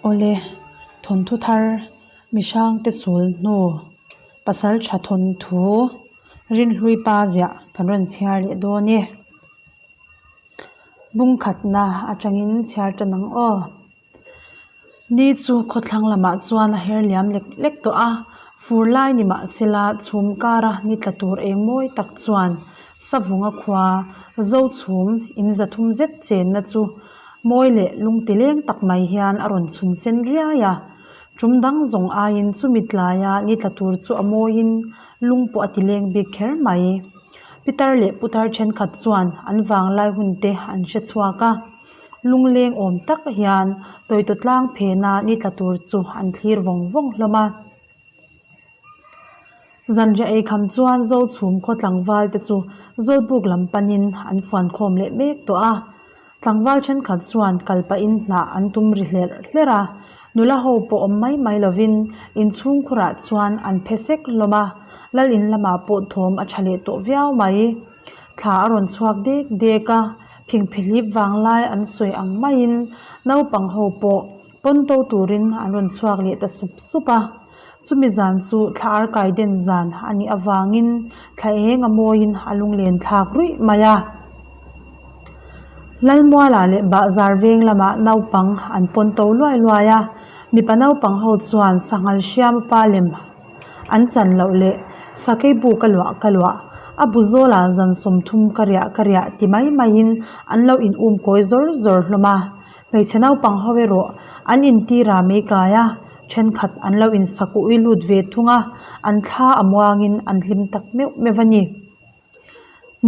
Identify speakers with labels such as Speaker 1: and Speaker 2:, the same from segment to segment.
Speaker 1: Awle, thawnthu thar, mihrangte sul hnu, pasaltha thawnthu, rinhlui pa ziah kan rawn chhiar leh dawn e. Bungkhatna atangin chhiar tan ang aw. Ni chu khawthlang lamah chuan a her liam lek lek tawh a, fur lai ni mahsela chhum kara ni tla tur eng mawi tak chuan Savunga khua Zochhum in zathum zet chenna chu mawi leh lungti leng tak mai hian a rawn chhun sen riai a. Tum dang zawng aiin chumi tlaia ni tla tur chu a mawiin lung pawh a ti leng bik kher mai. Pitar leh putar thenkhat chuan an vanglai hun te an hre chhuak a. Lungleng awm tak hian tawitaw tlang phena ni tla tur chu an thlir vawng vawng hlawm a. Zanriah ei kham chuan Zochhum khaw tlangval te chu Zawlbuk lam panin an fuan khawm leh mek tawh a. Tlangval thenkhat chuan kal pahin hnah an tum ri hlerh hlerh a. Nula ho pawh awm mai mai lovin inchhungkhurah chuan an phe sek hlawm a. Lal in lamah pawh thawm a tha leh tawh viau mai. Thla a rawn chhuak dek dek a, phingphihlip vanglai an sawi ang maiin naupang ho pawh pawn to turin an rawn chhuak leh ta sup sup a. Chumi zan chu thla arkai den zan a nih avangin thla eng a mawiin a lunglen thlak ruih mai a. Lalmuala leh Bahzar veng lamah naupang an pawn to luai luai a, mipa naupang ho chuan sanghal hriam pa lem An chan loh leh sakei bu ka luah ka luah, a bu zawlah zan 30 ka riah ka riah ti mai maiin an lo in um kawi zawr zawr hlawm a. Hmeichhe naupang ho erawh an intir a mei kai a, thenkhat an lo in sakuh i lut ve thung a, an thla a muangin an hlim tak meuh meuh a ni.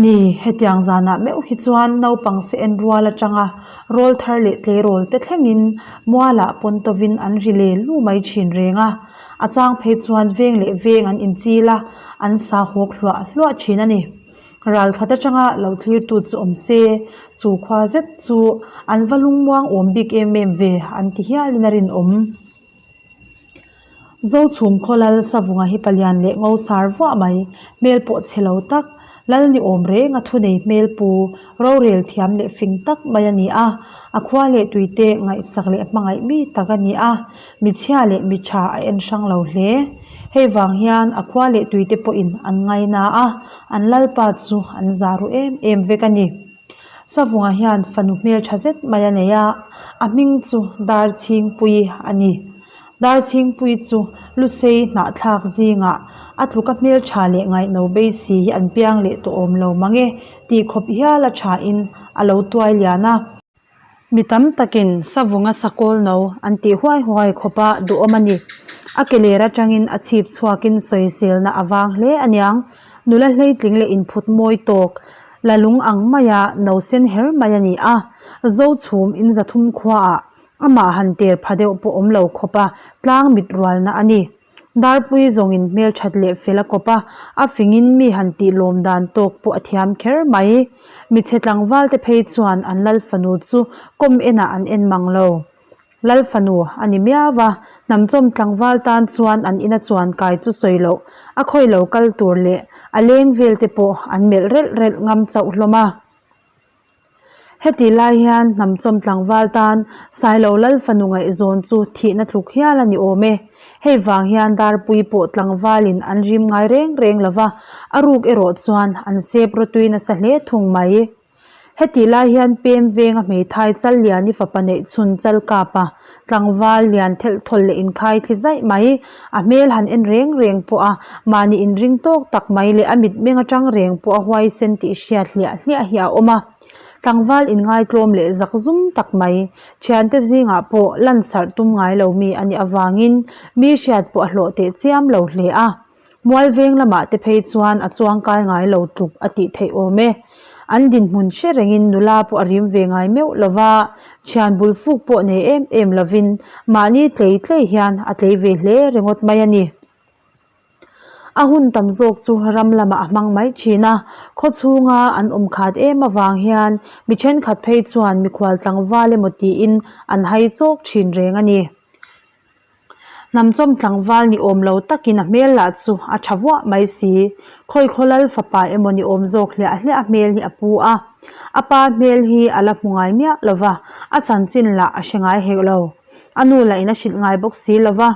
Speaker 1: Ni, hetiang zanah meuh hi chuan naupang se en rual atanga rawl thar leh tleirawl te thlengin mualah pawn tovin an ri le lu mai thin reng a. A chang phei chuan veng leh veng an inchil a, an sa hawk hluah hluah thin a ni. Ral khat atanga lo thlirtu chu awm se, chu khua zet chu an va lungmuang awm bik em em ve an ti hialin a rinawm. Zochhum khaw lal Savunga hi palian leh ngo sar vuah mai, hmel pawh chhe lo tak, lal ni awm reng a thunei hmel pu, rorel thiam leh fing tak mai a ni a, a khua leh tuite ngaihsak leh hmangaih mi tak a ni a, michhia leh miṭha a en hrang lo hle. Hei vang hian a khua leh tuite pawhin an ngaina a, an lalpa chu an zah ru em em vek a ni. Savunga hian fanu hmel tha zet mai a nei a, a hming chu Darchhingpuii a ni. Darchhingpuii chu Lusei hnahthlak zingah a tluka hmel tha leh ngaihno beisi hi an piang leh tawh awm lo mang e tih khawp hial a thain a lo tuai lian a. Mi tam takin Savunga sakawl no an tih huai huai khawpa duhawm a ni. A ke ler atangin a chhip chhuakin sawiselna a vang hle aniang. Nula hleitling leh inphut mawi tawk la lung ang maia no sen her mai a ni a, Zochhum in 300 khuaah amah han ter pha deuh pawh awm lo khawpa tlang mit rualna a ni. Darpui zawngin hmelthat leh fel a kawp a, a fingin mi han tih lawm dan tawk pawh a thiam kher mai. Michhe tlangval te phei chuan an lal fanu chu kawm enah an en mang lo. Lal fanu a ni miau a, hnamchawm tlangval tan chuan an ina chuan kai chu sawi loh, a khawi lo kal tur leh a leng vel te pawh an melh relh relh ngam chauh hlawm a. Heti lai hian hnamchawm tlangval tan Sailo Lal fanu ngaihzawn chu thihna tluk hial a ni awm e. Hei vang hian Darpui pawh tlangvalin an rim ngai reng reng lova, a ruk erawh chuan an sep rawtui nasa hle thung mai. Heti lai hian pem venga hmeithai chal liani fapa neih chhun chal kap a, tlangval lian thelh thawl leh inkhai thli zaih mai, a hmel han en reng reng pawh a, mahni inring tawk tak mai leh a mitmeng atang reng pawh a huaisen tih hriat hliah hliah hi a awm a. Tlangval inngaitlawm leh zak zum tak mai, thiante zingah pawh lansarh tum ngai lo mi a nih avangin mi hriat pawh a hlawh teh chiam lo hle a. Mualveng lamah te phei chuan a chuangkai ngai lo tluk a tih theih awm e. An dinhmun hre rengin nula pawh a rim ve ngai meuh lo va, thian bul fuk pawh nei em em lovin mahni tlei tlei hian a tlei ve hle ringawt mai a ni. A hun tam zawk chu ram lamah a hmang mai thin a, khaw chhunga an awm khat em avang hian mi thenkhat phei chuan mikhual tlangval emaw tiin an hai chawk thin reng a ni. Hnamchawm tlangval ni awm lo takin a hmel lah chu a tha vuah mai si. Khawi khaw lal fapa emaw ni awm zawk hliah hliah a hmel hi a pu a. A pa hmel hi a la hmu ngai miah lo va, a chanchin lah a hre ngai hek lo. A nu lah in a hrilh ngai bawk si lo va,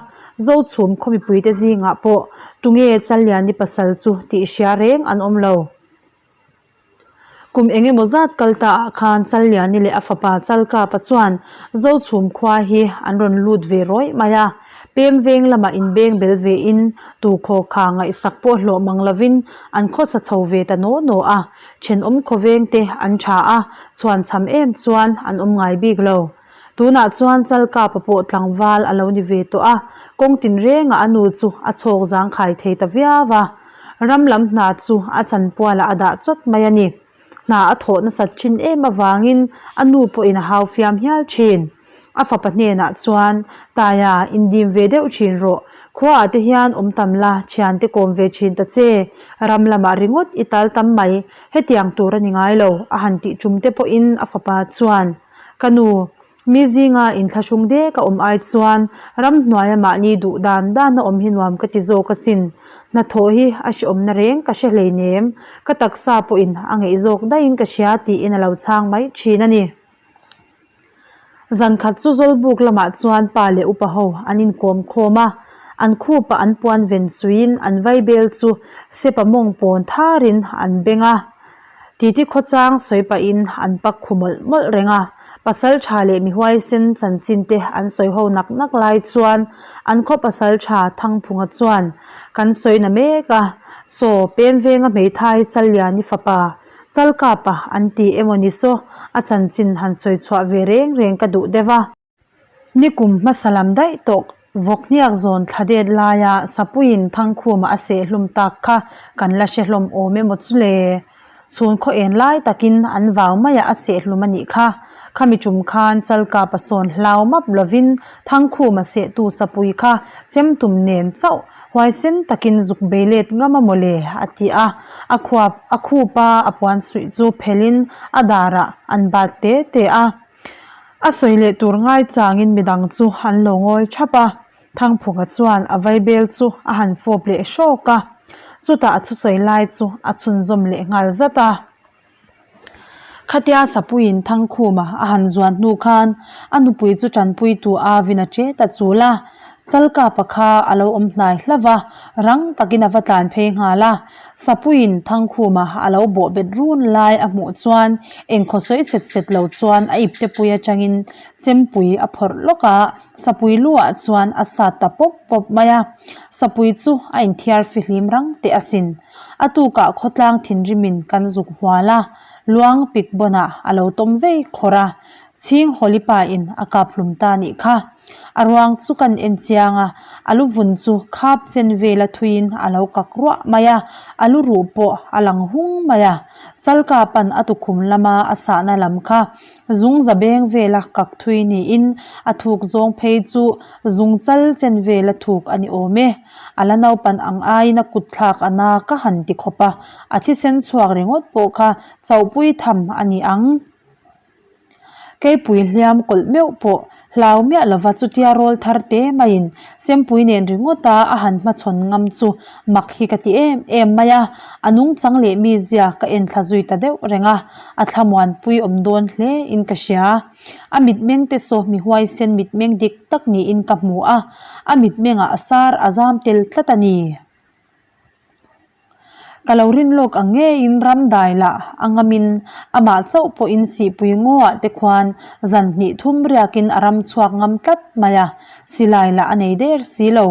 Speaker 1: Zochhum khaw mipuite zingah pawh tunge Challiani pasal chu tih hria reng an awm lo. Kum eng emaw zat kal ta ah khan Challiani leh a fapa Chalkapa chuan Zochhum khua hi an rawn lut ve rawih mai a. Pem veng lamah inbeng bel ve in tu khaw kha ngaihsak pawh hlawh mang lovin an khawsa chho ve ta naw naw a. Thenawm khawveng te an tha a, chhuan cham em chuan an awm ngai bik lo. Tunah chuan Chalkapa pawh tlangval a lo ni ve tawh a, kawng tinrengah a nu chu a chhawk zangkhai thei ta viau a. Ram lam hna chu a chanpualah a dah chawt mai a ni. Hna a thawh nasat thin em avangin a nu pawhin a hau fiam hial thin. A fapa hnenah chuan, Taia, indim ve deuh thin rawh. Khuaah te hian awm tam la, thiante kawm ve thin ta che. Ram lamah ringawt i tal tam mai, hetiang tur a ni ngai lo, a han tih tum te pawhin a fapa chuan, Ka nu, mi zinga inthlahrung dek a awm ai chuan ramhnuaia mahni duh dan dan a awm hi nuam ka ti zawk asin. Hnathawh hi a hreawmna reng ka hre hleinem, ka taksa pawhin a ngeih zawk daihin ka hria tiin a lo chhang mai thin a ni. Zan khat chu Zawlbuk lamah chuan pa leh upa ho an inkawm khawm a, an khupah an puan ven suiin an vaibel chu sepa mawng pawn tharin an beng a. Titi khawchang sawi pahin an pak khu mawlh mawlh reng a, pasal tha leh mi huaisen chanchin te an sawi ho nak nak lai chuan an khaw pasal tha Thangphunga chuan kan sawi na mek a, Saw, pem venga hmeithai Challiani fapa, Chalkapa an ti emaw ni saw a chanchin han sawi chhuah ve reng reng ka duh deuh a. Nikum hmasa lam daih tawh vawkhniak zawn thla det laia Sapuiin Thangkhuma a seh hlum tak kha kan la hre hlawm awm emaw chu le? Chhun khaw en lai takin an vau maiah a seh hlum a nih kha. Khami tum khan Chalkapa sawn hlau map lovin Thangkhuma sehtu Sapui kha chemtum nen chauh huaisen takin zuk bei let ngam a maw le? a ti a. A khuap a khupa a puan suih chu phelhin a darah an bat te te a. A sawi leh tur ngai changin midang chu an lo ngawi thap a, Thangphunga chuan a vaibel chu a han fawp leh hrawk a, chutah a thusawi lai chu a chhunzawm leh nghal zat a. Khatia Sapuiin Thangkhuma a han zuan hnu khan a nupui chu tanpuitu avin a che ta chul a, Chalkapa kha a lo awm hnai hlauh va, rang takin a va tlan phei nghal a. Sapuiin Thangkhuma a lo bawh bet run lai a hmuh chuan engkhaw sawi set set lo chuan a iptepui atangin chempui a phawrh lawk a, Sapui lu ah chuan a sat ta pawp pawp mai a. Sapui chu a inthiar fihlim rang teh asin. A tukah khawtlang thinrimin kan zuk hual a, luang pik bawnah a lo tawm vei khawrh a, Chhing Hawlipa in a kap hlum ta nih kha. A ruang chu kan en chiang a, a lu vun chu khap chen vela thuiin a lo kak ruah mai a, a lu ruh pawh a lang hung mai a. Chalka pan a tukhum lama a sahna lam kha zung za beng vela kak thui niin a thuk zawng phei chu zung chal chen vela thuk a ni awm e. A la naupan ang aiin a kut thlak a na ka han ti khawp a, a thisen chhuak ringawt pawh kha chauhpui tham a ni ang. Keipui hliam kawlh meuh pawh hlau miah lova chutia rawl thar te maiin chempui nen ringawta a han hmachhawn ngam chu mak hi ka ti em em mai a, a nungchang leh mizia ka en thla zui ta deuh reng a, a thlamuanpui awm dawn hle in ka hria. A mitmeng te saw mi huaisen mitmeng dik tak niin ka hmu a, a mitmengah a sar a zam tel tlat a ni. Ka lo rin lawk ang ngeiin ram dai lah a ngamin amah chauh pawhin sihpui ngawah te khuan zan hnih thum riakin a ram chhuak ngam tlat mai a, silai lah a nei der si lo.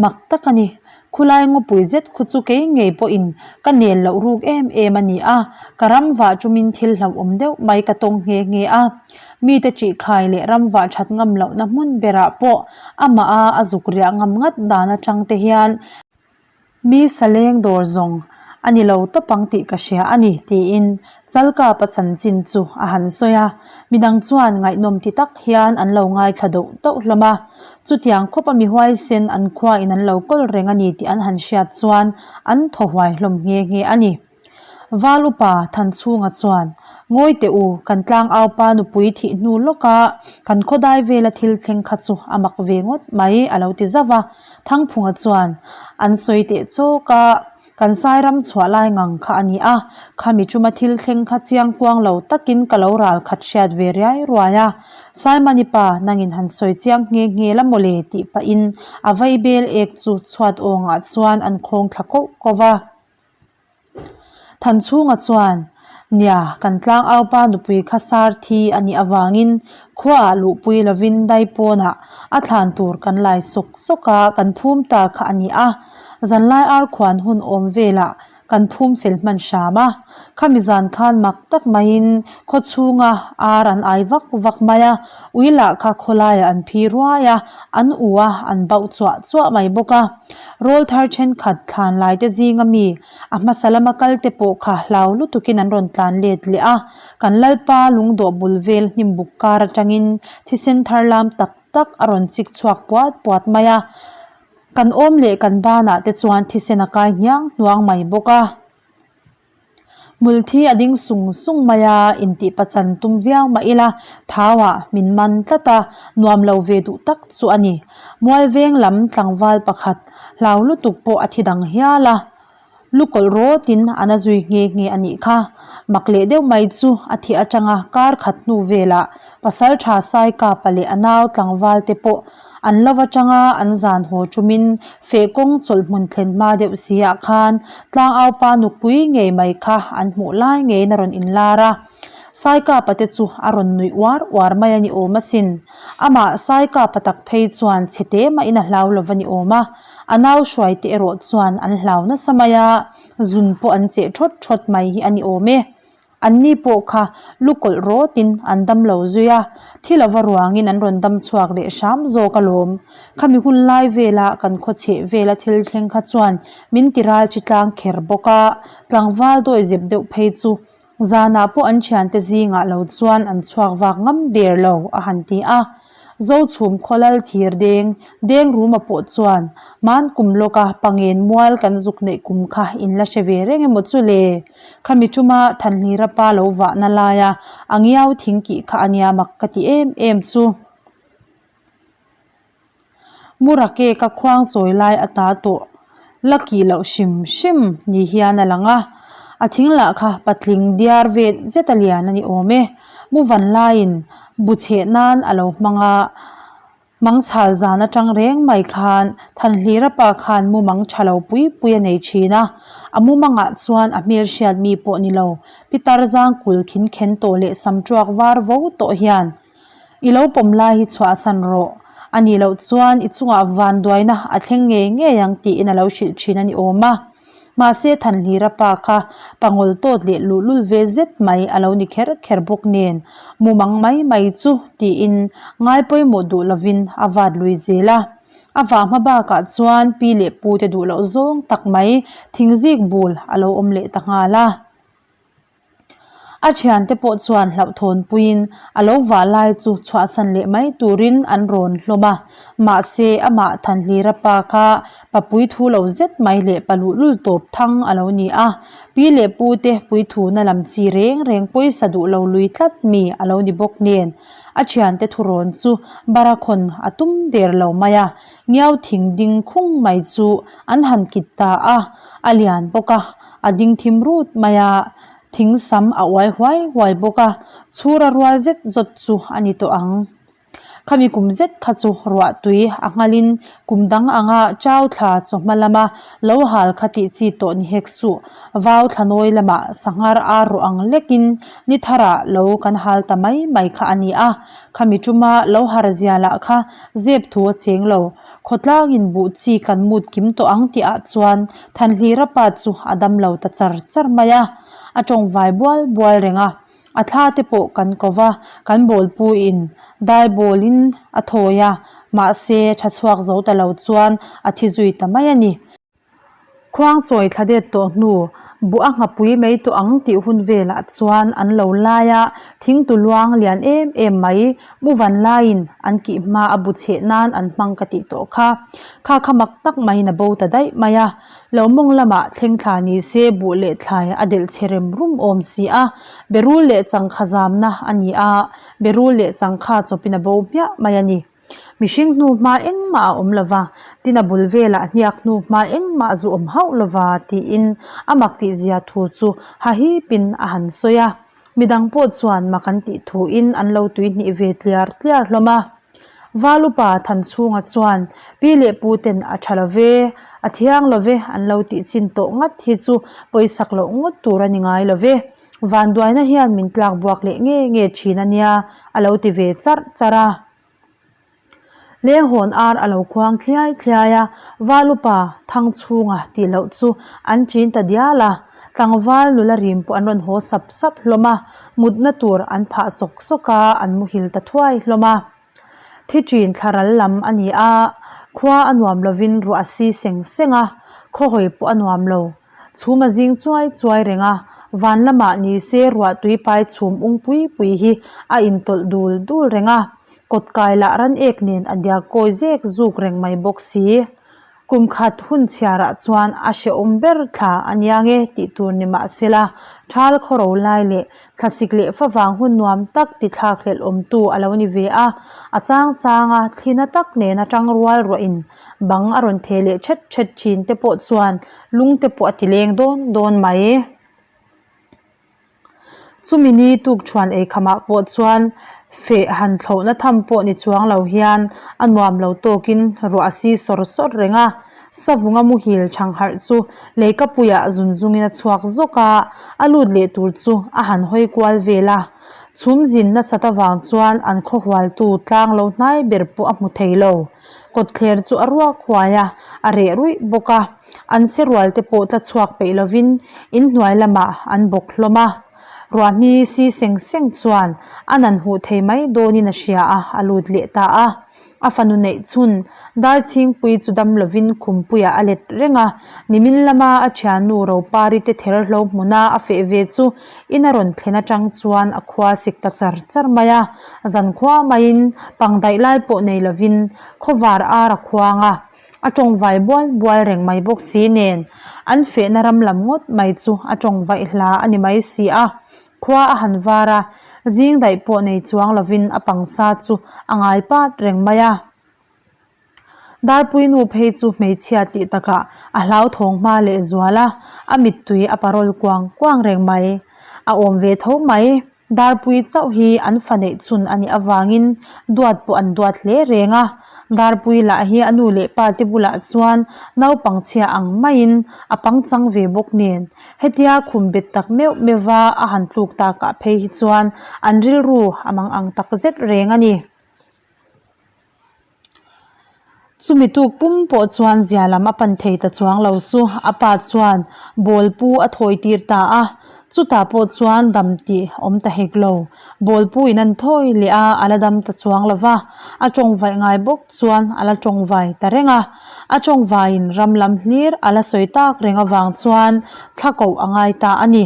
Speaker 1: Mak tak a ni. Khulai ngawpui zet khu chu kei ngei pawhin ka nel loh ruk em em a ni a, ka ram vah tumin thil hlauhawm deuh mai ka tawng nghe nghe a. Mite ṭihkhai leh ram vah ṭhat ngam lohna hmun berah pawh amah a a zuk riah ngam ngat dan aṭang te hian Mi saleng dawr zawng a ni lo tawp ang tih ka hria a ni, tiin Chalkapa chanchin chu a han sawi a. Midang chuan ngaihnawm ti tak hian an lo ngaithla doh doh hlawm a. Chutiang khawpa mi huaisen an khuain an lo kawl reng a ni tih an han hriat chuan an thaw huai hlawm nghe nghe a ni. Val upa Thanchhunga chuan, Ngawi teh u, kan tlangaupa nupui thih hnu lawka kan khawdai vela thil thleng kha chu a mak ve ngawt mai, a lo ti zauh a. Thangphunga chuan, An sawi teh chawk a. Kan Sairam chhuah lai ngang kha a ni a, khami chuma thil thleng kha chiang kuang lo takin ka lo ral khat hriat ve riai ruai a. Saimani pa, nangin han sawi chiang nghe nghe la mawle tih pahin a vaibel ek chu chhuat awngah chuan an khawng thla koh koh va. Thanchhunga chuan, Nia, kan tlangaupa nupui kha sar thi a nih avangin khuaah luhpui lovin daipawnah a thlan tur kan lai sawk sawk a, kan phum ta kha a ni a. Zanlai ar khuan hun awm velah kan phum fel hman hram a. Khami zan khan mak tak maiin khaw chhunga ar an ai vak vak mai a, ui lah kha khawlaiah an phi ruai a, an u a, an bauh chuah chuah mai bawk a. Rawl thar thenkhat thlan lai te zinga mi a hmasa lama kal te pawh kha hlau lutukin an rawn tlan let leh a, kan Lalpa lungdawh bul vel hnim buk kar atangin thisen thar lam tak tak a rawn chik chhuak puat puat mai a, kan awm leh kan banah te chuan thisen a kai hniang hnuang mai bawk a. Hmulthi a ding sung sung mai a, intih pachan tum viau mah ila thauah min man tlat a, nuam lo ve duh tak chu a ni. Mualveng lam tlangval pakhat hlau lutuk pawh a thi dang hial a, lu kawlh rawtin a na zui nghe nghe a nih kha. Mak leh deuh mai chu a thih atanga kar khat hnu velah Pasaltha Saikapa leh a nau tlangval te pawh An lo atanga an zan haw tumin feh kawng chawlh hmun thlen hma deuh si ah khan tlangaupa nupui ngei mai kha an hmuh lai ngeiin a rawn inlar a. Saikapa te chu a rawn nuih uar uar mai a ni awm asin. Amah Saikapa tak phei chuan chhe te mahin a hlau lo va ni awm a. A nau hruai te erawh chuan an hlau nasa mai a, zun pawh an cheh thawt thawt mai hi a ni awm e. Anni pawh kha lu kawlh rawtin an dam lo zui a, thi lova ruangin an rawn dam chhuak leh hram zawk alawm. Khami hun lai vela kan khaw chheh vela thil thleng kha chuan min ti ral chi tlang kher bawk a, tlangval dawi zep deuh phei chu zanah pawh an thiante zingah lo chuan an chhuak vak ngam der lo a han ti a. Zochhum khawlal thir deng deng ruma pawh chuan man kum lawka pangen mual kan zuk neih kum kha in la hre ve reng emaw chu le? Khami tuma Thanhlira pa lo vahna laia a ngiau thing kih kha a nia mak ka ti em em chu. Mura cake a khuang chawi lai a ta tawh la kih loh hrim hrim ni hian a lang a, a thing lah kha patling diar vet zet a lian a ni awm e. Mu van laiin bu chheh nan a lo hmang a, mangchhal zan atang reng mai khan Thanhlira pa khan mumang tha lo pui pui a nei thin a, a mumangah chuan a hmelhriat mi pawh ni lo, pitar zang kul khin khen tawh leh sam tuak var vo tawh hian I lo pawm lai hi chhuahsan rawh. A nih loh chuan i chungah vanduaina a thleng ngei ngei ang tiin a lo hrilh thin a ni awm a. Mahse Thanhlira pa kha pangawl tawt leh luhlul ve zet mai a lo ni kher kher bawk nen mumang mai mai chu tiin ngai pawimawh duh lovin a vat lui zel a. A vah hma bakah chuan pi leh pute duh loh zawng tak mai thingzik bul a lo awm leh ta nghal a. A thiante pawh chuan hlauhthawnpuiin a lo vah lai chu chhuahsan leh mai turin an rawn hlawm a, mahse amah Thanhlira pa kha papui thu lo zet mai leh pa luhlul tawp thang a lo ni a, pi leh pu te puithuna lam chi reng reng pawisa duh lo lui tlat mi a lo ni bawk nen a thiante thurawn chu barakhawn a tum der lo mai a, ngiau thing ding khung mai chu an han kit ta a, a lian bawk a. A ding thim rut mai a, thing sam a uai huai huai bawk a, chhura rual zet zawt chu a ni tawh ang. Khami kum zet kha chu ruah tui a nghalin kum dang anga chau thla chawhma lama lo hal kha tih chi tawh ni hek suh, vau thla nawi lamah sanghar ar rawh ang lekin ni tharah lo kan hal ta mai mai kha a ni a, khami tuma lo har zia lah kha zep thu a cheng lo. Khawtlangin buh chi kan mut kim tawh ang tih ah chuan Thanhlira pa chu a dam lo ta char char mai a, a tawngvai bual bual reng a, a thla te pawh kan ko va, kan bawlpuiin dai bawlin a thawi a, mahse tha chhuak zo ta lo chuan a thi zui ta mai a ni. Khuangchawi thla det tawh hnu, buh a nghapui mai tawh ang tih hun velah chuan an lo lai a, thingtu luang lian em em mai, mu van laiin an kih hma a bu chheh nan an hmang ka tih tawh kha. Kha kha mak tak maiin a bo ta daih mai a, lo mawng lamah thleng thla ni se buh leh thlai a delh chhe rem rum awm si a, berul leh changkha zamna a ni a, berul leh changkha chawpin a bo hmiah mai a ni. Mihring hnu hma engmah a awm lova, tin a bul velah hniak hnu hma engmah zu awm hauh lova tiin a mak tihzia thu chu hahipin a han sawi a. Midang pawh chuan mak an tih thuin an lo tuihnih ve tliar tliar hlawm a. Val upa Thanchhunga chuan pi leh pu ten a tha lo ve, a thiang lo ve an lo tih chin tawh ngat hi chu pawisak loh ngawt tur a ni ngai lo ve. Vanduaina hian min tlak buak leh nge nge thin a nia a lo ti ve charh charh a. Lenghawn ar a lo khuang thliai thliai a, Val upa Thangchhunga tih loh chu an chin ta dial a, tlangval nula rim pawh an rawn haw sap sap hlawm a, mutna tur an phah sawk sawk a, an muhil ta thuai hlawm a. Thi chin thla ral lam a ni a, khua a nuam lovin ruah a si seng seng a, khawhawi pawh a nuam lo. Chhum a zing chuai chuai reng a, van lamah ni se ruah tui pai chhum ung pui pui hi a intawlh dul dul reng a, kawt kai lah ran ek nen a diak kawi zek zuk reng mai bawk si. Kum khat hun chhiarah chuan a hrehawm ber thla a nia nge tih tur ni mah sela, thal khawro lai leh thlasik leh favang hun nuam tak ti thlak hlelh awmtu a lo ni ve a, a chang changa thlina tak nena tangrual ruahin bang a rawn theh leh thet thet thin te pawh chuan lung te pawh a ti leng dawn dawn mai. Chumi ni tukṭhuan eikhamah pawh chuan feh han thlauhna tham pawh ni chuang lo hian a nuam lo tawkin ruah a si sawr sawr reng a. Savunga muhil chhangharh chu leikapuiah zun zungin a chhuak zawk a, a lut leh tur chu a han hawi kual vel a. Chhum zin nasat avang chuan an khawhualtu tlang lo hnai ber pawh a hmu thei lo. Kawtthler chu a ruak huai a, a reh ruih bawk a. An se rual te pawh tla chhuak peih lovin inhnuai lamah an bawk hlawm a. Ruahni si seng seng chuan a nan huh thei mai dawnin a hria a, a lut leh ta a. A fanu neih chhun Darchhingpui chu dam lovin khumpuiah a let reng a, nimin lama a thiannu Ropari te therhlo hmuna a feh ve chu in a rawn thlen atang chuan a khua sik ta char char mai a. Zankhua maiin pangdaih lai pawh nei lovin khawvar ar a khuang a. A tawngvai bual bual reng mai bawk si nen, an fehna ram lam ngawt mai chu a tawngvaih hla a ni mai si a. Khua a han var a, zing daih pawh nei chuang lovin a pangsa chu a ngai pat reng mai a. Darpui nu phei chu hmeichhia tih takah a hlauthawng hma leh zual a, a mittui a parawl kuang kuang reng mai. A awm ve tho mai. Darpui chauh hi an fa neih chhun a nih avangin duat pawh an duat hle reng a, Darpui lah hi a nu leh pa te bulah chuan naupang chhia ang maiin a pangchang ve bawk nen. Hetia khum bet tak meuh meuha a han tluk takah phei hi chuan an rilru a mang ang tak zet reng a ni. Chumi tuk pum pawh chuan zia lam a pan thei ta chuang lo chu a pa chuan ball pu a thawi tir ta a, chutah pawh chuan dam tih awm ta hek lo. Ball pu in an thawi leh a, a la dam ta chuang lo va, a tawngvaih ngai bawk chuan a la tawngvai ta reng a. A tawngvaiin ram lam hlir a la sawi tak reng avang chuan thla koh a ngai ta a ni.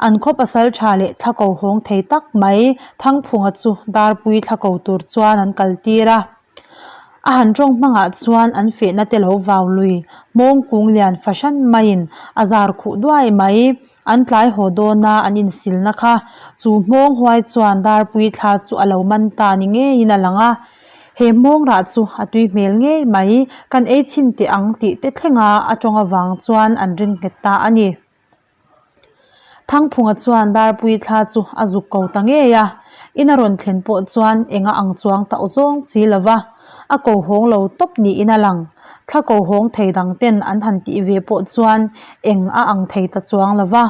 Speaker 1: An khaw pasal tha leh thla ko hawng thei tak mai Thangphunga chu Darpui thla ko tur chuan an kal tir a. A han tawng hmangah chuan an fehna te lo vau lui, hmawng kung lian fahran maiin a zar khuh duai mai. An tlai haw dawna an insilna kha chu hmawng huai chuan Darpui thla chu a lo man ta ni ngeiin a lang a. He hmawng rah chu a tui hmel ngei mai, kan ei chhin teh ang tih te thlenga a tawng avang chuan an ring nghet ta a ni. Thangphunga chuan Darpui thla chu a zuk ko ta ngei a, in a rawn thlen pawh chuan enga ang chuang tauh zawng si lo va, a ko hawng lo tawp niin a lang. Thla ko hawng thei dang ten an han tih ve pawh chuan eng a ang thei ta chuang lo va,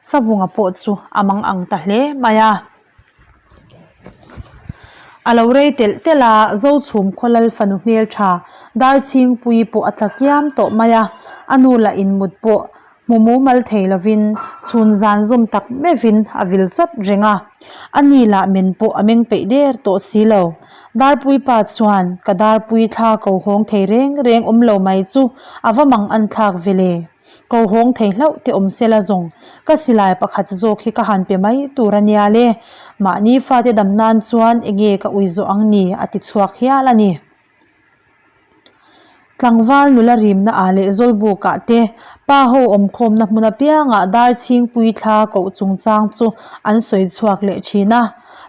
Speaker 1: Savunga pawh chu a mang ang ta hle mai a. A lo rei telh telh a, Zochhum khawlal fanu hmeltha Darchhingpui pawh a tla kiam tawh mai a, a nu lah inmut pawh hmu mumal thei lovin chhun zan zawm tak meuhin a vil chawt reng a, a ni lah men pawh a meng peih der tawh si lo. Darpui pa chuan, Ka Darpui thla ko hawng thei reng reng awm lo mai chu a va mang an thlak ve le. Ko hawng thei hlauh te awm sela zawng, ka silai pakhat zawk hi ka han pe mai tur a nia le. Mahni fate dam nan chuan enge ka ui zawh ang ni a ti chhuak hial a ni. Tlangval nula rimna ah leh Zawlbuk ah te pa ho awmkhawmna hmun apiangah Darchhingpui thla koh chungchang chu an sawi chhuak leh thin a.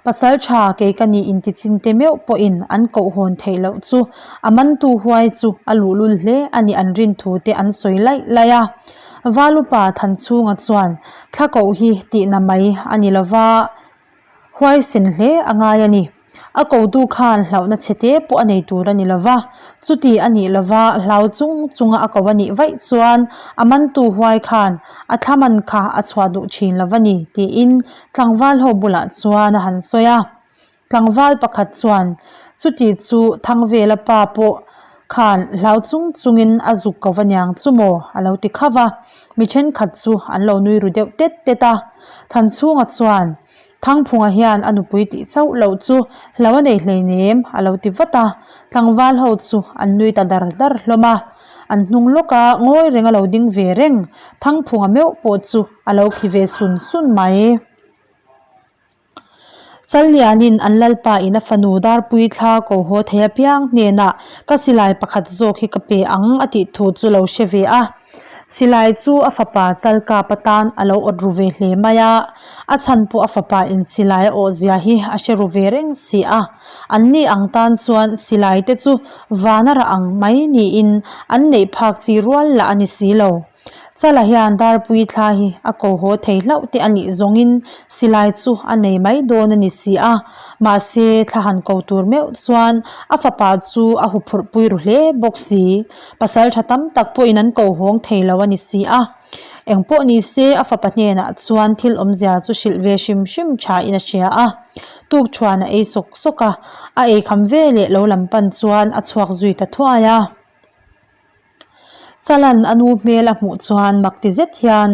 Speaker 1: Pasalṭha kei ka nih intichin te meuh pawhin an koh hawn theih loh chu a mantu huai chu a luhlul hle a nih an rin thu te an sawi laih laih a. Valupa Thanchhunga chuan thla koh hi tihna mai a ni lova, huaisen hle a ngai a ni. A kotu khan hlauhna chhe te pawh a nei tur a ni lova, chuti a nih lova hlau chung chunga a ko a nih vaih chuan a mantu huai khan a thla man kha a chhuah duh thin lova ni tiin tlangval ho bulah chuan a han sawi a. Tlangval pakhat chuan chuti chu Thangvela pa pawh khan hlau chung chungin a zuk ko va niang chu maw a lo ti khauh a, mi thenkhat chu an lo nui ru deuh tet tet a. Thanchhunga chuan Thangphunga hian a nupui tih chauh loh chu hlo a nei hleinem a lo ti vat a, tlangval ho chu an nui ta dar dar hlawm a. An hnung lawka ngawi reng a lo ding ve reng, Thangphunga meuh pawh chu a lo khi ve sun sun mai. Challianin an lalpa in a fanu Darpui thla ko haw thei apiang hnenah ka silai pakhat zawk hi ka pe ang a tih thu chu lo hre ve a. Silai chu a fapa Chalkap atan a lo awt ru ve hle mai a, a chhan pawh a fapa in silai a awh zia hi a hre ru ve reng si a. An ni ang tan chuan silai te chu vana rah ang mai niin an neih phak chi rual lah a ni si lo. Chala hian Darpui thla hi a ko haw thei hlauh te a nih zawngin silai chu a nei mai dawn a ni si a, mahse thla han ko tur meuh chuan a fapa chu a huphurh pui ru hle bawk si. Pasal tha tam tak pawhin an ko hawng thei lo a ni si a. Engpawh ni se a fapa hnenah chuan thil awmzia chu hrilh ve hrim hrim tha in a hria a. Tukṭhuan a ei sawk sawk a, a eikham veleh lo lam pan chuan a chhuak zui ta thuai a. Chalan a nu hmel a hmuh chuan mak ti zet hian,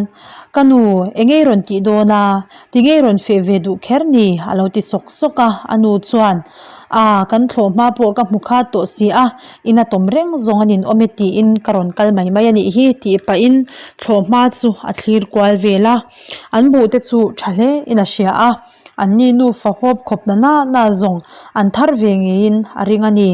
Speaker 1: Ka nu, eng ei rawn tih dawn a? Ti ngei rawn feh ve duh kher ni? a lo ti sawk sawk a. A nu chuan, Aa, kan thlawh hma pawh ka hmu khat tawh si a, ina tawm reng zawng a nin awm e tiin ka rawn kal mai mai a nih hi tih pahin thlawh hma chu a thlir kual vel a. An buh te chu tha hle in a hria a, anni nufa hawp khawp na na na zawng an thar ve ngeiin a ring a ni.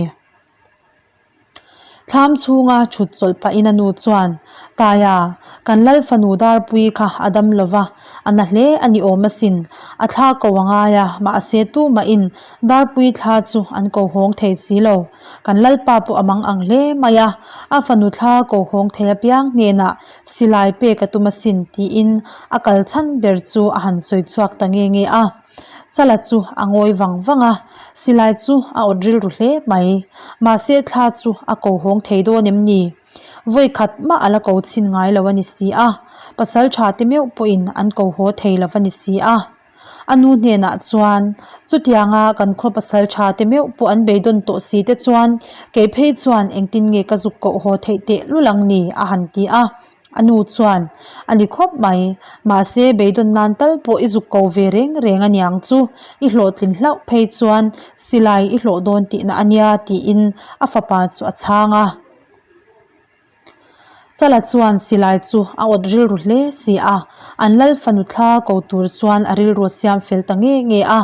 Speaker 1: Thlam chhunga thut chawlh pahin a nu chuan, Taia, kan lal fanu Darpui kha a dam lo va, a na hle a ni awm asin. A thla ko a ngai a, mahse tumahin Darpui thla chu an ko hawng thei si lo. Kan lalpa pawh a mang ang hle mai a, a fanu thla ko hawng thei apiang hnenah silai pek a tum asin tiin a kal chhan ber chu a han sawi chhuak ta nge nge a. Chala chu a ngawi vang vang a, silai chu a awt rilru hle mai. Mahse thla chu a ko hawng thei dawn em ni? Vawi khat mah a la ko chhin ngai lo a ni si a, pasal tha te meuh pawhin an ko haw thei lo a ni si a. A nu hnenah chuan, Chutianga kan khaw pasal tha te meuh pawh an beidawn tawh si te chuan kei phei chuan engtin nge ka zuk koh haw theih tehlul ang ni? a han ti a. A nu chuan, A ni khawp mai, mahse beidawn nan tal pawh i zuk ko ve reng reng a niang chu, i hlawhtlin hlauh phei chuan silai i hlawh dawn tihna a nia tiin a fapa chu a chhang a. Chala chuan silai chu a awt rilru hle si a, an lal fanu thla ko tur chuan a rilru a siam fel ta nge nge a.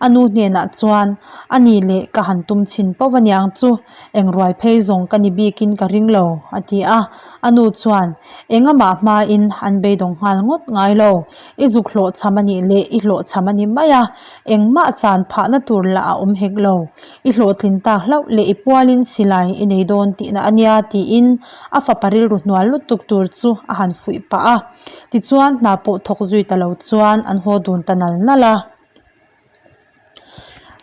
Speaker 1: A nu hnenah chuan, A ni leh ka han tum chhin pauh a niang chu, Eng ruai phei zawng ka ni bikin ka ring lo, a ti a. A nu chuan, Engamah hmain an beidawng nghal ngawt ngai lo. I zuk hlawhchham a nih leh i hlawhchham a ni mai a, engmah chan phahna tur lah a awm hek lo. I hlawhtlin tak hlauh leh i pualin silai i nei dawn tihna a nia, tiin a fapa rilru hnual lutuk tur chu a han fuih pah a. Tichuan hna pawh thawk zui ta lo chuan an haw dun ta nal nal a.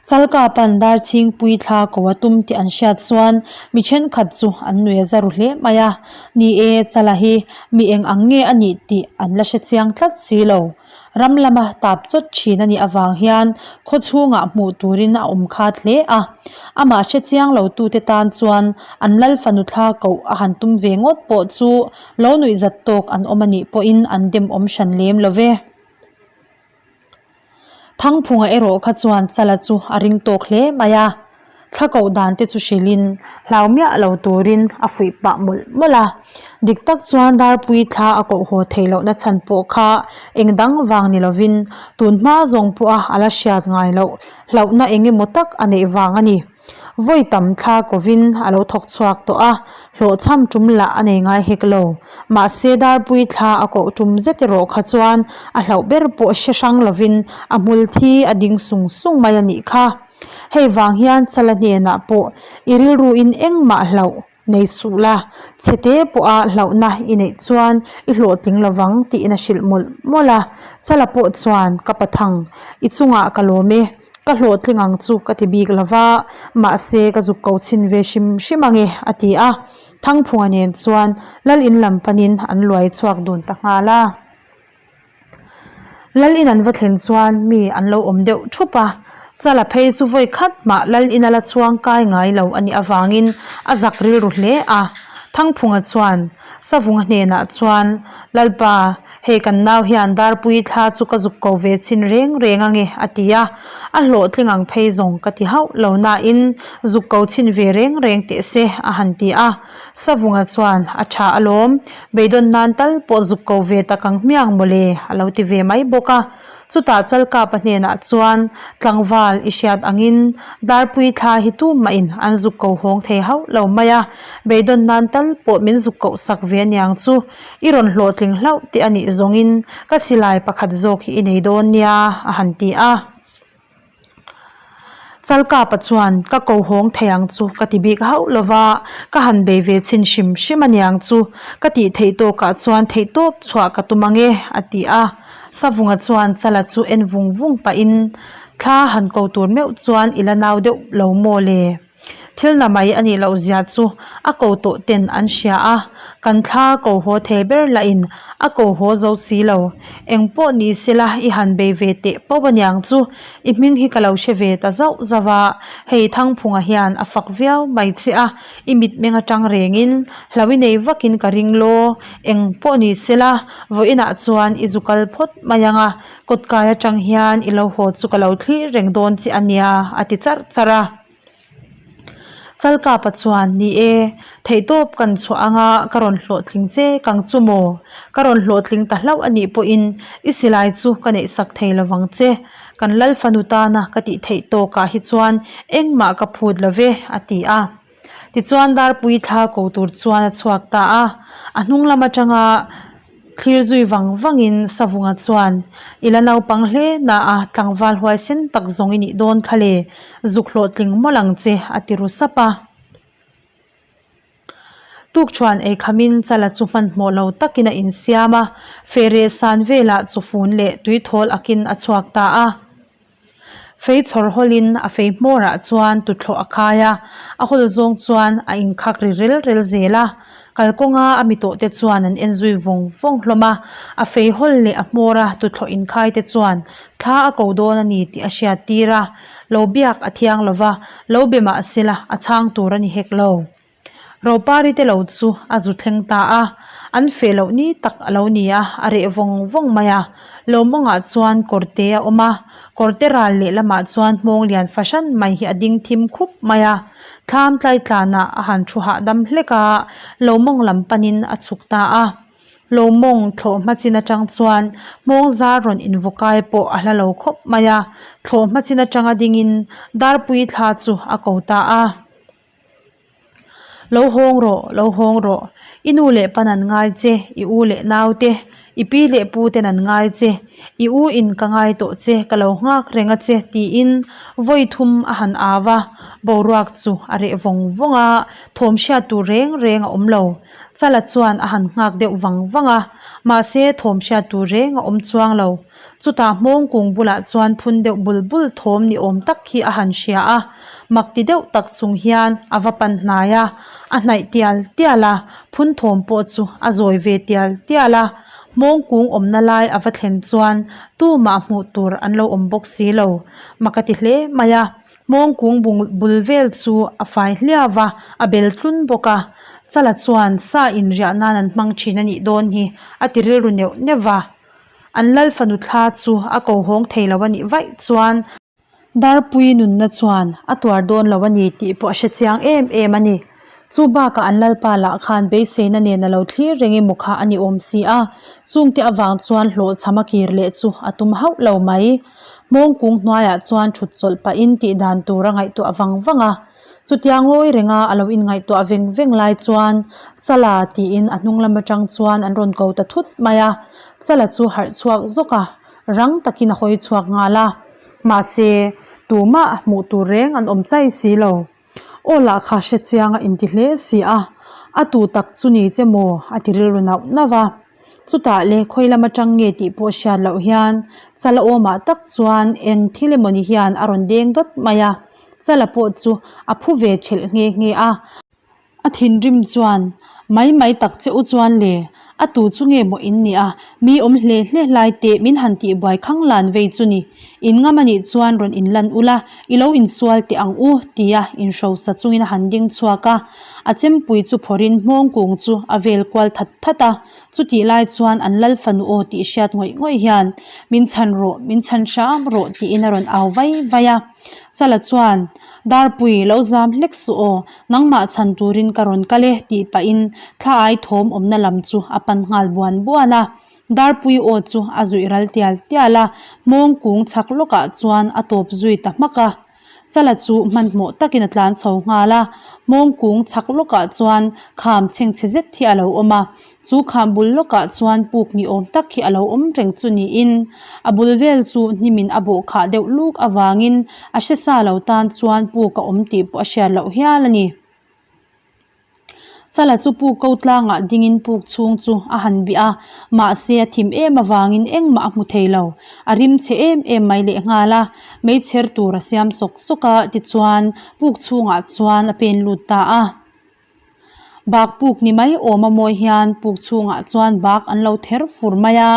Speaker 1: Chalkapan Darchhingpui thla ko a tum tih an hriat chuan mi thenkhat chu an nui a za ru hle mai a. Ni e, Chala hi mi eng ang nge a nih tih an la hre chiang tlat si lo. Ram lama tap chawt thin a nih avang hian khaw chhungah hmuh turin a awm khat hle a. Amah hre chiang lo tute tan chuan an lal fanu thla koh a han tum ve ngawt pawh chu lo nuih zat tawk an awm a nih pawhin an demawm hran lem lo ve. Thangphunga erawh kha chuan Chala chu a ring tawk hle mai a, thla koh dan te chu hrilhin hlau miah lo turin a fuih pah mawlh mawlh a. Dik tak chuan Darpui thla a koh haw theih lohna chhan pawh kha eng dang vang ni lovin tun hma zawng pawha a la hriat ngai loh hlauhna eng emaw tak a neih vang a ni. Vawi tam thla kovin a lo thawk chhuak tawh a, hlawhchham tum lah a nei ngai hek lo. Mahse Darpui thla a koh tum zet erawh kha chuan a hlauh ber pawh hre hrang lovin a hmul thi a ding sung sung mai a nih kha. Hei vang hian Chala hnenah pawh i rilruin engmah hlauh nei suh la, chhete pawha hlauhna i neih chuan i hlawhtling lovang tiin a hrilh mawlh mawlh a. Chala pawh chuan ka pathang i chungah ka lawm e, ka hlawhtling ang chu ka ti bik lova, mahse ka zuk ko chhin ve hrim hrim ang e a ti a. Thangphunga nen chuan lal in lam panin an luai chhuak dun ta nghal a. Lal in an va thlen chuan mi an lo awm deuh thup a, Chala phei chu vawi khat mah Lal in a la chhuang kai ngai lo a nih avangin a zak rilru hle a. Thangphunga chuan Savunga hnenah chuan, Lalpa, hei kan nau hian Darpui thla chu ka zuk ko ve chhin reng reng ange a ti a, a hlawhtling ang phei zawng ka ti hauh lo nain zuk ko chhin ve reng reng teh se a han ti a. Savunga chuan a tha alawm, beidawn nan tal pawh zuk ko ve tak ang hmiang mawle a lo ti ve mai bawk a. Chutah Chalkapa hnenah chuan tlangval i hriat angin Darpui thla hi tumahin an zuk ko hawng thei hauh lo mai a, beidawn nan tal pawh min zuk koh sak ve aniang chu i rawn hlawhtling hlauh tih a nih zawngin ka silai pakhat zawk hi i nei dawn nia a han ti a. Chalkapa chuan ka ko hawng thei ang chu ka ti bik hauh lo va, ka han bei ve chhin hrim hrim aniang chu ka tih theih tawkah chuan theih tawp chhuah ka tum ang e a ti a. Savunga chuan Chala chu en vung vung pahin thla han ko tur meuh chuan i la nau deuh lo maw le? Thil na mai a nih loh zia chu a ko tawh ten an hria a, kan thla ko haw thei ber lah in a ko haw zo si lo. Eng pawh ni sela i han bei ve teh pauh aniang chu i hming hi ka lo hre ve ta zauh zauh a, hei Thangphunga hian a fak viau mai che a, i mitmeng atang rengin hlo i nei vakin ka ring law, eng pawh ni sela vawiinah chuan i zu kal phawt mai ang a, kawtkai atang hian i lo haw chu ka lo thlir reng dawn che ania a ti charh charh a. Chalkapa chuan, Ni e, theihtawp kan chhuah anga ka rawn hlawhtling che kang chu maw? Ka rawn hlawhtling ta hlauh a nih pawhin i silai chu ka neihsak thei lo vang che. Kan lal fanu tana ka tih theih tawkah hi chuan engmah ka phut lo ve, a ti a. Tichuan Darpui thla ko tur chuan a chhuak ta a. A hnung lam atanga Thlir zui vang vangin Savunga chuan, I la naupang hle na a, tlangval huaisen tak zawng i nih dawn kha le, zuk hlawhtling mawlh ang che, a ti ru sap a. Tukṭhuan ei khamin Chala chu hmanhmawh lo takin a insiam a, fehreh san velah chawfun leh tuithawl akin a chhuak ta a. Fei chhawr hawlin a fei hmawrah chuan tuthlawh a khai a, a hawl zawng chuan a inkhak ri rel rel zel a. Kalkawnga a mi tawhte chuan an en zui vawng vawng hlawm a, a fei hawl leh a hmawra tuthlawh inkhai te chuan thla a ko dawn a ni tih a hriat tir a, lo biak a thiang lo va, lo be mah sela a chhang tur a ni hek lo. Ropari te lo chu a zu thleng ta a, an feh loh ni tak a lo ni a, a reh vawng vawng mai a. Lawmawngah chuan kawrte a awm a, kawrte ral leh lamah chuan hmawng lian fahran mai hi a ding thim khup mai a. Thlam tlaitlanah a han thu hahdam hlek a, Lawmawng lam panin a chhuk ta a. Lawmawng thlawh hma chin atang chuan hmawng zar rawn invukai pawh a hla lo khawp mai a, thlawh hma chin atanga dingin Darpui thla chu a ko ta a. Lo hawng rawh, lo hawng rawh. I nu leh pan an ngai che, i u leh nau te, i pi leh pu ten an ngai che, i u in ka ngai tawh che, ka lo nghak reng a che tiin vawi thum a han au a, boruak chu a reh vawng vawng a, thawm hriat tur reng reng a awm lo. Chala chuan a han nghak deuh vang vang a, mahse thawm hriat tur reng a awm chuang lo. Chutah hmawng kung bulah chuan phun deuh bul bul thawm ni awm tak hi a han hria a, mak ti deuh tak chung hian a va pan hnai a, a hnaih tial tial a, phun thawm pawh chu a zawi ve tial tial a. Hmawng kung awmna lai a va thlen chuan tumah hmuh tur an lo awm bawk si lo, mak a ti hle mai a. Hmawng kung bul vel chu a fai hliau a, a bel tlun bawk a. Chala chuan sa inriah nan an hmang thin a nih dawn hi a ti rilru neuh neuh va. An lal fanu thla chu a ko hawng thei lo a nih vaih chuan Darpui nunna chuan a tuar dawn lo a ni tih pawh a hre chiang em em a ni. Chu bakah an lalpa lah khan beiseina nen a lo thlir reng emaw kha a ni awm si a, chungte avang chuan hlawhchham a kir leh chu a tum hauh lo mai. Hmawng kung hnuaiah chuan thut chawlh pahin tih dan tur a ngaihtuah vang vang a. Chutia ngawi renga a lo inngaihtuah veng veng lai chuan Chala tiin a hnung lam atang chuan an rawn ko ta thut mai a. Chala chu harh chhuak zawk a, rang takin a hawi chhuak nghal a. Mahse, tumah hmuh tur reng an awm chai si lo. Aw lah kha hre chiang a inti hle si a, a tu tak chu ni che maw a ti rilru nauh nauh a. Chutah le khawi lam atang nge tih pawh hriat loh hian Chala awmah tak chuan eng thil emawni hian a rawn deng dawt mai a, Chala pawh chu a phu ve thelh nghe nghe a. A thinrim chuan, Mai mai tak che u chuan le, a tu chu nge maw in nih a, mi awm hle hle hlai teh min han tih buai khang lan vei chu ni. In ngam a nih chuan rawn in lan ula, i lo insual teh ang u, tia inhrosa chungin a han ding chhuak a. A chempui chu phawrhin hmawng kung chu a vel kual that that a. Chutih lai chuan an lal fanu aw tih hriat ngawih ngawih hian, Min chhan rawh, min chhan hram rawh, tiin a rawn au vai vai a. Chala chuan, Darpui, lo zam hlek suh aw, nangmah chhan turin ka rawn kal e, tih pahin thla ai thawm awmna lam chu a pan nghal buan buan a. Darpui aw chu a zuih ral tial tial a, hmawng kung chhak lawkah chuan a tawp zui ta hmak a. Chala chu hmanhmawh takin a tlan chho nghal a, hmawng kung chhak lawkah chuan kham chhengchhe zet hi a lo awm a, chu kham bul lawkah chuan puk ni awm tak hi a lo awm reng chu niin a bul vel chu hnimin a bawh khah deuh luk avangin a hre sa lo tan chuan puk a awm tih pawh a hriat loh hial a ni. Chala chu puk ko tlangah dingin puk chhung chu a han bih a, mahse a thim em avangin engmah a hmu thei lo. A rim chhe em em mai lehnghal a, meichher tur a siam sawk sawk a, tichuan puk chhungah chuan a pen lut ta a. Bak puk ni mai awm a mawi hian puk chhungah chuan bak an lo ther fur mai a,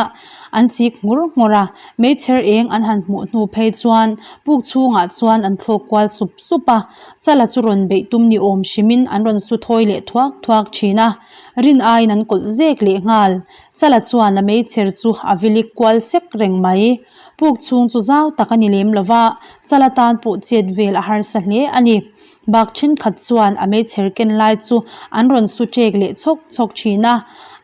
Speaker 1: an chik nghur nghur a, meichher eng an han hmuh hnu phei chuan puk chhungah chuan an thlawk kual sup sup a. Chala chu rawn beih tum ni awm hrimin an rawn su thawi leh thuak thuak thin a, rin aiin an kawlh zek leh nghal. Chala chuan a meichher chu a vilik kual sek reng mai. Puk chhung chu zau tak a ni lem lo va, Chala tan pawh chet vel a harsa hle a ni. Bak thenkhat chuan a meichher ken lai chu an rawn su ṭek leh chhawk chhawk thin a,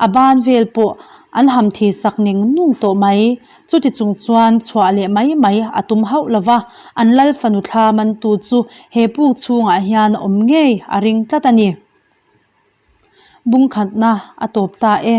Speaker 1: a ban vel pawh an ham thi sak neng nung tawh mai. Chuti chung chuan chhuah leh mai mai a tum hauh lo va, an lal fanu thla mantu chu he puk chhungah hian a awm ngei a ring tlat a ni. Bungkhatna a tawp ta e.